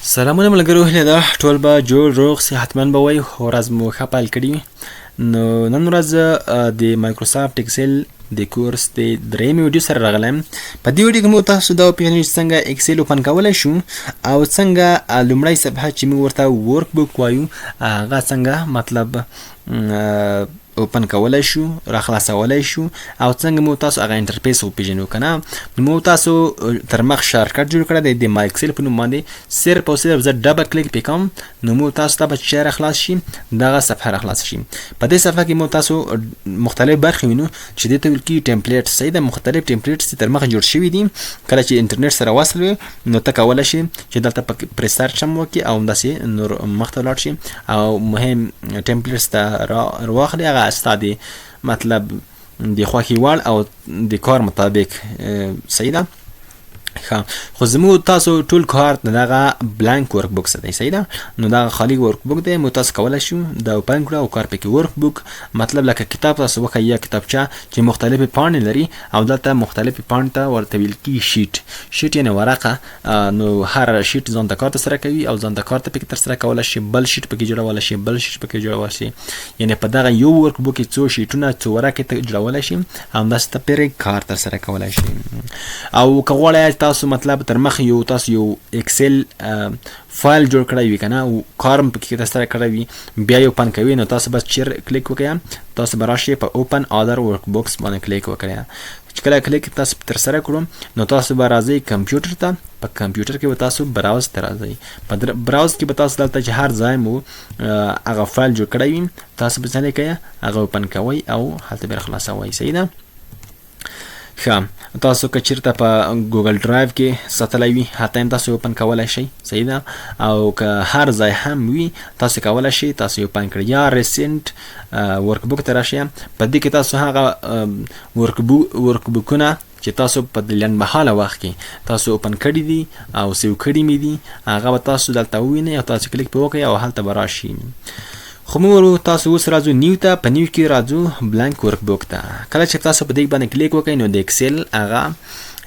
سلامونه ملګرو، هیله ده ټول به جوړ روغ صحتمند به وئ، ورځ مو ښه پیل کړي. نو نن ورځ د مایکروسافټ اکسل د کورس د درېیمې ویډیو سره راغلی یم. په دې ویډیو کې مو تاسو دا وپېژنو چې څنګه اکسل اوپن کولی شو او څنګه لومړی صفحه چې موږ ورته ورک بوک وایو هغه څنګه مطلب اوپن کولای شو، را خلاصولای شو او څنګه مو تاسو هغه انټرفیس وپیژنو کنه. نو مو تاسو تر مخ شارټکټ جوړ کړی دی د ما اکسل په نوم باندې، صرف او صرف زه ډبل کلیک پې کوم نو مو تاسو ته به چې را خلاص شي دغه صفحه را خلاص شي. په دې صفحه کې مو تاسو مختلف برخې وینو چې دې ته ویل کېږي ټیمپلیټ. صحیح ده، مختلف ټیمپلیټس چې تر مخه جوړ شوي دي، کله چې انټرنیټ سره وصل وي نو ته کولی شې چې دلته پرې سرچ هم وکړي او همداسې نور مخته ولاړ شي او مهم ټیمپلیټس ته راواخلي، هغه ستا د مطلب د خوښې وړ او د کار مطابق. صحیح ده. ښه، خو زموږ تاسو ټول کار دغه بلانک ورک بوک څخه دی. صحیح ده. نو دغه خالي ورک بوک دی، مو تاسو کولی شو دا اوپن کړو او کار پکې. ورک بوک مطلب لکه کتاب تاسو وښیي یا کتابچه چې مختلفې پاڼې لري او دلته مختلفې پاڼې ته ورته ویل کېږي شیټ. شیټ یعنې ورقه. نو هر شیټ ځان ته کار ترسره کوي او ځان ته کار ته پکې ترسره کولی شي، بل شیټ پکې جوړولی شي، بل شیټ پکې جوړولی شي، یعنې په دغه یو ورک بوک کې څو شیټونه څو ورقې ته جوړولی شي، همداسې ته پرې کار ترسره کولی شي. او که غواړئ تاسو مطلب تر مخ یو تاسو یو اکسل فایل جوړ کړی وي کنه او کار هم پکې ترسره کړی وي، بیا یې اوپن کوي، نو تاسو بس چیر کلیک وکړئ، تاسو به راشئ په اوپن آدر ورک بوکس باندې کلیک وکړئ. چې کله کلیک تاسو ترسره کړو نو تاسو به راځئ کمپیوټر ته، په کمپیوټر کې به تاسو براوز ته راځئ، په براوز کې به تاسو دلته چې هر ځای مو هغه فایل جوړ کړی وي تاسو به څه لیکئ هغه اوپن کوئ او هلته به خلاصوئ. صحیح ده. ښه، تاسو که چیرته په ګوګل ډرایو کې ساتلی وي هلته هم تاسو اوپن کولی شئ. صحیح ده. او که هر ځای هم وي تاسو کولی شئ تاسو یې اوپن کړئ. یا ریسنټ ورک بوک ته راشئ، په دې کې تاسو هغه ورک بوکونه چې تاسو په لنډمهاله وخت کې تاسو اوپن کړي دي او سیو کړي مې دي هغه به تاسو دلته ووینئ او تاسو کلیک پرې وکړئ او هلته به راشي. خو موږ تاسو اوس راځو نیو ته، په نیو کې راځو بلانک ورک بوک ته. کله چې تاسو په دې باندې کلیک وکړئ نو د اکسل هغه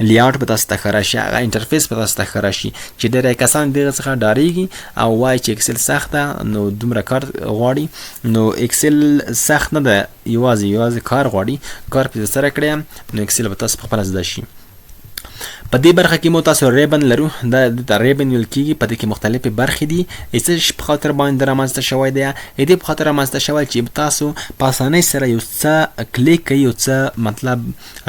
لیاوټ به تاسو ته ښکاره شي، هغه انټرفیس به تاسو ته ښکاره شي چې ډېری کسان دغه څخه ډاریږي او وایي چې اکسل سخت ده نو دومره کار غواړي. نو اکسل سخت نه ده، یوازې کار غواړي، کار پرې ترسره کړئ نو اکسل به تاسو په خپله زده شي. په دې برخه کې مو تاسو ریبن لرو، دا د ریبن ویل کېږي. په دې کې مختلفې برخې دي. څه شي په خاطر باندې رامنځته شوی دی؟ د دې په خاطر رامنځته شوی چې تاسو په اسانۍ سره یو څه کلیک کوئ، یو څه مطلب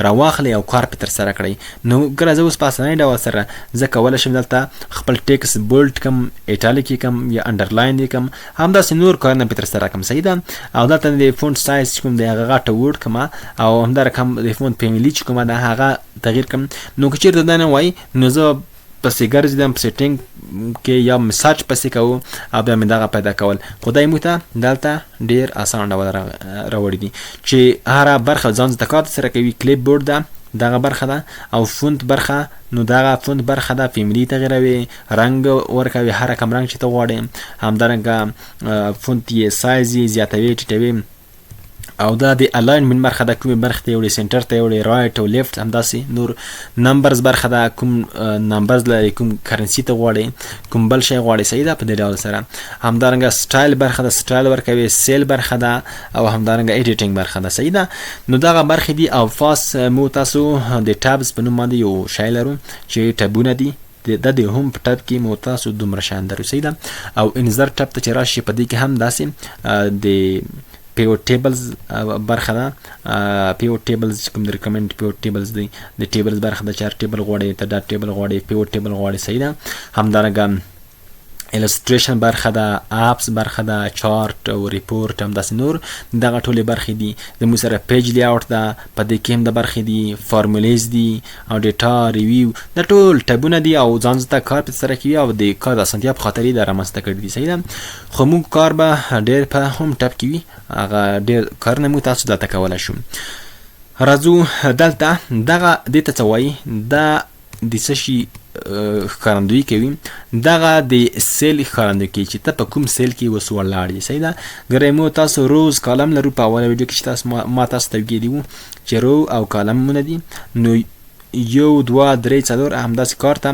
راواخلئ او کار پرې ترسره کړئ. نو ګره زه اوس په اسانۍ ډول سره زه کولی شم دلته خپل ټیکس بولډ کم، ایټالیک یې کم یا انډرلاین یې کم، همداسې نور کارونه پرې ترسره کړم. صحیح ده. او دلته د فونټ سایز چې کوم دی هغه غټه وړ کم او همدا رقم د فونټ فیملی چې کومه ده هغه تغییر کم. نو که چیرته دا نه وای نو زه پسې ګرځېدم په سیټینګ کې یا مې سرچ پسې کوو او بیا مې دغه پیدا کول. خدای موږ ته دلته ډیر اسان ډول راوړي دي چې هره برخه ځان ته کار سره کوي. کلیپ بورډ ده دغه برخه ده او فونت برخه، نو دغه فونت برخه ده، فیملی تغیروي، رنګ ورکوي هر رقم رنګ چې ته غواړې، همدارنګه فونت یې سایز یې زیاتوي ټیټوي. او دا د الاینمنت برخه ده، کومې برخې ته یې وړي، سنټر ته یې وړي، رایټ او لیفت، همداسې نور. نمبرز برخه ده، کوم نمبرز لري، کوم کرنسي ته غواړي، کوم بل شی غواړي. صحیح ده. په دې ډول سره همدارنګه سټایل برخه ده، سټایل ورکوي، سیل برخه ده او همدارنګه ایډیټینګ برخه ده. صحیح ده. نو دغه برخې دي. او فاس مو تاسو د ټابز په نوم باندې یو شی لرو چې ټبونه دي، د دې هم په ټب کې مو تاسو دومره شیان لرو. صحیح ده. او انزر ټب ته چې راشي په دې کې هم داسې د پیوټ ټیبلز برخه ده. پیوټ ټیبلز چې کوم د ریکمنډ پیوټ ټیبلز دی، د ټیبلز برخه ده چې هر ټیبل غواړي ته ډاټ ټیبل غواړي، پیوټ ټیبل غواړي. صحیح ده. همدارنګه الستریشن برخه ده، اپس برخه ده، چارت او ریپورت همداسې نور دغه ټولې برخې دي. زموږ سره پیج لیاوټ ده، په دې کې هم د برخې دي، فارمولیز دي او ډیټا ریویو، دا ټول ټبونه دي او ځان ته کار په سره کوي او د کار د اسانتیا په خاطر یې دا رامنځته کړي دي. صحیح ده. خو موږ کار به ډېر په هم ټب کې وي، هغه ډېر کارونه موږ تاسو دلته کولی شو. راځو دلته دغه دې ته څه وایي، دا د څه شي ښکارندویي کوي؟ دغه د سیل ښکارندویي کوي چې ته په کوم سیل کې اوس ولاړ یې. صحیح ده. ګورئ مو تاسو روز کالم لرو. په اوله ویډیو کې چې تاسو ما تاسو ته ویلي وو چې رو او کالمونه دي، نو یو، دوه، درې، څلور همداسې کار ته،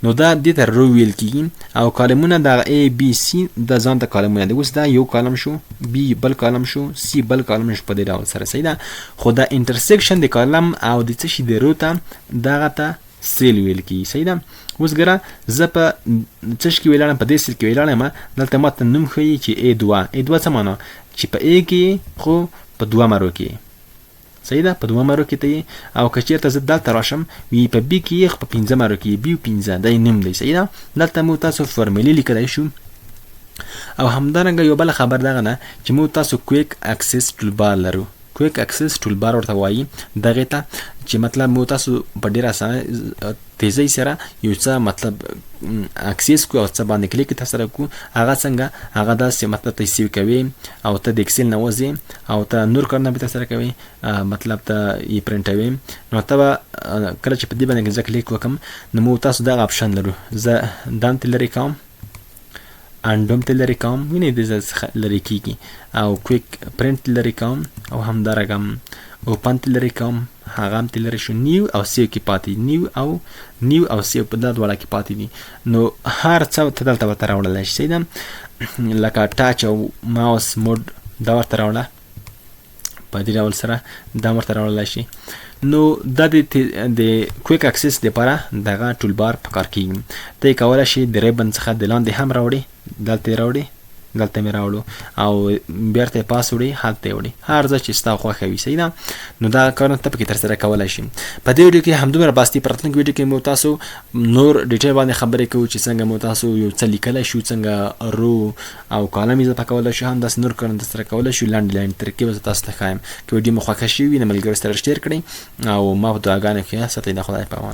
نو دا دې ته row ویل کیږي. او کالمونه دا A B C دا ځان ته کالمونه دي. اوس دا یو کالم شو، B بل کالم شو، C بل کالم شو، په دې ډول سره، صحیح ده. خو دا intersection د کالم او د څه شي د row ته دغه ته cell ویل کیږي، صحیح ده. اوس ګره زه په څه شي کې ولاړم، په دې cell کې ولاړ یم، دلته ماته نوم ښیي چې A دوه. A دوه څه معنا؟ چې په A کې خو په دوه row کې، صحیح ده، په دوه row کې ته یې. او که چېرته زه دلته راشم وي په B کې یې، خو په پنځه row کې، B پنځه دا یې نوم دی، صحیح ده. دلته مو تاسو فارمولې لیکلی شو. او همدارنګه یو بله خبر دغه ده چې مو تاسو quick access toolbar لرو. quick access toolbar ورته وایي دغې ته، چې مطلب مو تاسو په ډېره اسانه تیزۍ سره یو څه مطلب access کو او څه باندې کلیک ترسره کو. هغه څنګه؟ هغه داسې مطلب ته save کوي او ته د Excel نه وځې او ته نور کارونه به ترسره کوي، مطلب ته یې پرنټوي. نو ته به کله چې په دې باندې زه کلیک وکم، نو مو تاسو دغه option لرو. زه دام ته لرې کوم، undo م ته لرې کوم، وینئ د ځای څخه لرې کیږي، او quick print لرې کوم، او همدارنګه open ته لرې کوم، هغه هم ته لرې شو. new او save کې پاتې، new او save په دا دواړه کې پاتې دي. نو هر څه ته دلته ورته راوړلی شي، صحیح ده. لکه touch او mouse mode دا ورته راوړه، په دې ډول سره دا ورته راوړلی شي. نو دا د quick access دپاره دغه toolbar په کار کیږي. ته یې کولی شي د ribbon څخه د لاندې هم راوړي، دلته یې راوړي، دلته مې راوړو، او بیرته یې پاس وړي، هلته یې وړي، هر ځای چې ستا خوښه وي، صحیح ده. نو دا کارونه ته پکې ترسره کولی شي. په دې ویډیو کې همدومره بس دي. په راتلونکي ویډیو کې مو تاسو نور detail باندې خبرې کوو چې څنګه مو تاسو یو څه لیکلی شو، څنګه row او کالم اضافه کولی شو، همداسې نور کارونه ترسره کولی شو. لنډې لنډې طریقې به زه تاسو ته ښایم. که ویډیو مو خوښه شوې وي نو ملګرو سره share کړئ، او ما په دعاګانو کې ساتئ. د خدای په امان.